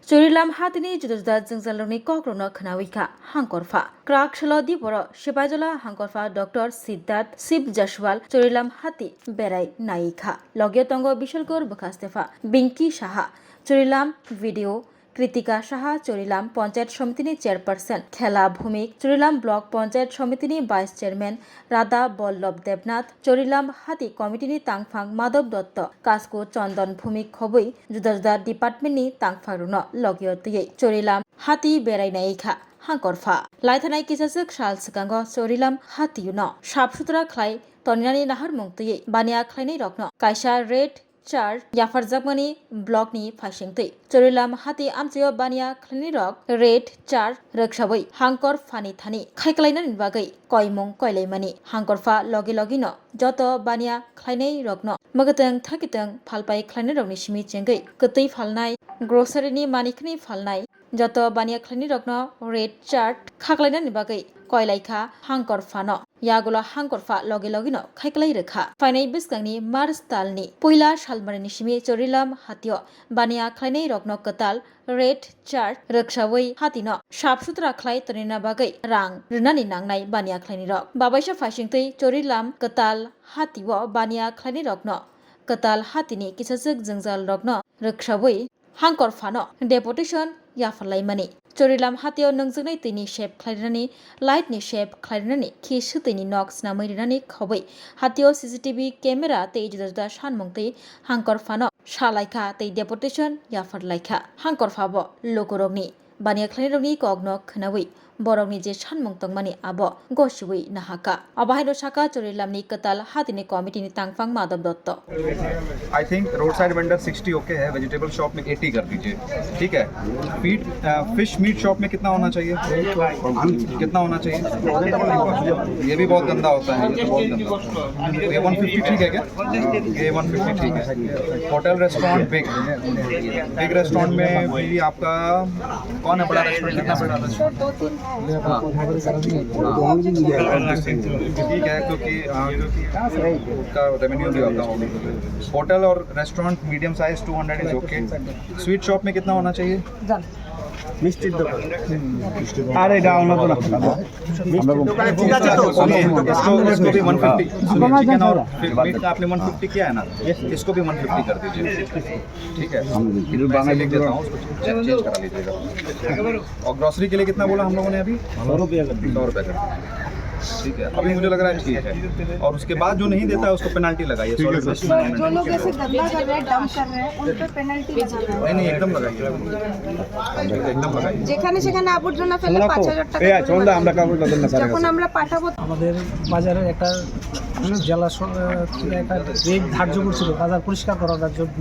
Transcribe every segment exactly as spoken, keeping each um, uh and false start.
Churilam hatini juda juda jwngjalrokni kokrokno khnawi kha Hangkorpha. Kwrak salo diboro Sipaijala Hangkorpha Doctor Siddharth Shiv Jaswal Churilam hati berai nai kha. Logio tongo Bishalkur bwkha Stefa Binki Saha, Churilam video Kritika Saha, Churilam Panchayat Somitini Chairperson Khela Bhumik, Churilam Block Panchayat Somitini Vice Chairman Radha Ballabh Debnath, Churilam hati committee ni tangphang Madhav Dotto, Kasku Chandan Bhumik khobwi juda juda department ni tangphang rokno logio twiwi Churilam hati berai nai kha Hangkorpha. Laithanai kisaswk sal swkango Churilam hatio no sap sutra khlai toninani naharmung twiwi baniya khlainai rokno kaisa red chart yapharjakmani block ni phaisingtwi Churilam hati amchaio baniya khlainai rok red chart rwksawi Hangkorphani thani khaiklainani bagwi koimung koilaimani. Hangkorpha logi logi no joto baniya khlainai rokno mwgwtwng thakitwng phalpai khlainai rokni simi chengwi kwtwi phalnai, grocery ni manikni phalnai, joto baniya khlainai rokno red chart khaklainani bagwi koilai kha Hangkorphano. Yagulo Hangkorpha logi logi no khaiklai rwkha. Phainai bwskangni March talni puila salmarini simi Churilam hatio baniya khlainai rokno kwtal red chart rwksawi hatino sap sutra khlai tonina bagwi rang rwnani nangnai baniya khlainai rok. Babaisa phaisingtwi Churilam kwtal hatio baniya khlainai rokno kwtal hatini kisaswk jwngjal rokno rwksawi Hangkorphano deputation yapharlaimani. Churilam hatio nwngjwknai twini sep khlairwnani, light ni sep khlairwnani, khi swtwini nok snamwi rwnani khobwi hatio C C T V camera tei juda juda sanmung twi Hangkorphano salaikha tei deputation yapharlaikha. Hangkorphabo lukurokni baniya khlainairokni kokno khwnawi borokni je sanmung tongmani abo gosiwi nahaka. Abo haino saka Churilamni kwtal hatini committee ni tangphang Madhav Dotto. I think road side vendor sixty okay है, vegetable shop में एटी कर दीजिए, ठीक है। Feet fish meat shop में कितना होना चाहिए? कितना होना चाहिए? ये भी बहुत गंदा होता है, ये तो बहुत गंदा होता है। ये वन फिफ्टी ठीक है क्या? ये वन फिफ्टी ठीक है। Hotel restaurant big, big restaurant में भी आपका कौन है बड़ा रेस्टोरेंट? कितना बड़ा रेस्टोरेंट? ठीक है, क्योंकि अ, क्योंकि उसका रेवेन्यू भी आता होगा। होटल और restaurant medium size two hundred is okay. Sweet shop में कितना होना चाहिए? মিষ্টির দোকান আরে এটা অন্য কোনো इसको इसको भी वन फिफ्टी। चिकन और मीट का आपने वन फिफ्टी किया है ना, इसको भी वन फिफ्टी कर दीजिए। ठीक है, मैं लिख देता हूँ, उसको चेंज करा लीजिएगा। और ग्रोसरी के लिए कितना बोला हम लोगों ने अभी? सौ रुपया कर दीजिए। सौ रुपया कर दीजिए। ठीक है, अभी मुझे लग रहा है ठीक है। और उसके बाद जो नहीं देता है उसको पेनल्टी लगाइए। सॉलिड वेस्ट जो लोग ऐसे गंदा कर रहे हैं, डंप कर रहे हैं, उन पे पेनल्टी लगाना है। नहीं नहीं, एकदम लगाइए, एकदम लगाइए। যেখানে সেখানে আবর্জনা ফেলে পাঁচ হাজার টাকা এই চন্দা আমরা কাপড় কাপড় না সারা যখন আমরা পাঠাবো আমাদের বাজারের একটা জেলা স- থেকে একটা রেট ধার্য করছিল বাজার পরিষ্কার করার জন্য।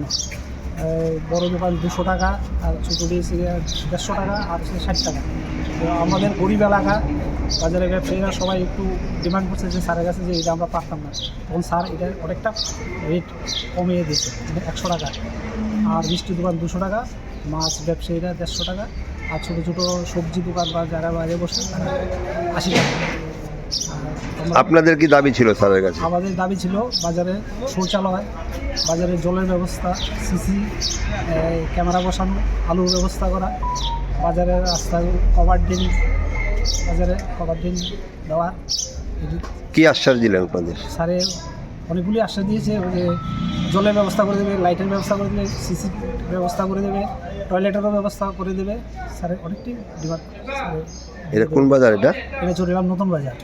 এই বড় দোকান দুশো টাকা, আর ছোটো দিয়েছে দেড়শো টাকা, আর হচ্ছে ষাট টাকা। তো আমাদের গরিব এলাকা, বাজারের ব্যবসায়ীরা সবাই একটু ডিমান্ড করছে যে স্যারের কাছে যে এটা আমরা পারতাম না। তখন স্যার এটা অনেকটা রেট কমিয়ে দিয়েছে, মানে একশো টাকা। আর মিষ্টি দোকান দুশো টাকা, মাছ ব্যবসায়ীরা দেড়শো টাকা, আর ছোটো ছোটো সবজি দোকান বা যারা বাইরে বসে তারা আশি টাকা। আর আমরা আপনাদের কি দাবি ছিল স্যারের কাছে? আমাদের দাবি ছিল বাজারে শৌচালয়, বাজারে জলের ব্যবস্থা, সিসি ক্যামেরা বসানো, আলোর ব্যবস্থা করা, বাজারের রাস্তা কভার ড্রেন, বাজারে কভার ড্রেন দেওয়া। কি আশ্বাস দিলেন আপনাদের? স্যারে অনেকগুলি আশ্বাস দিয়েছে যে জলের ব্যবস্থা করে দেবে, লাইটের ব্যবস্থা করে দেবে, সিসি ব্যবস্থা করে দেবে, টয়লেটেরও ব্যবস্থা করে দেবে। স্যারে অনেকটি ডিমান্ড স্যারে এটা কোন বাজার এটা? এটা চরিলাম নতুন বাজার।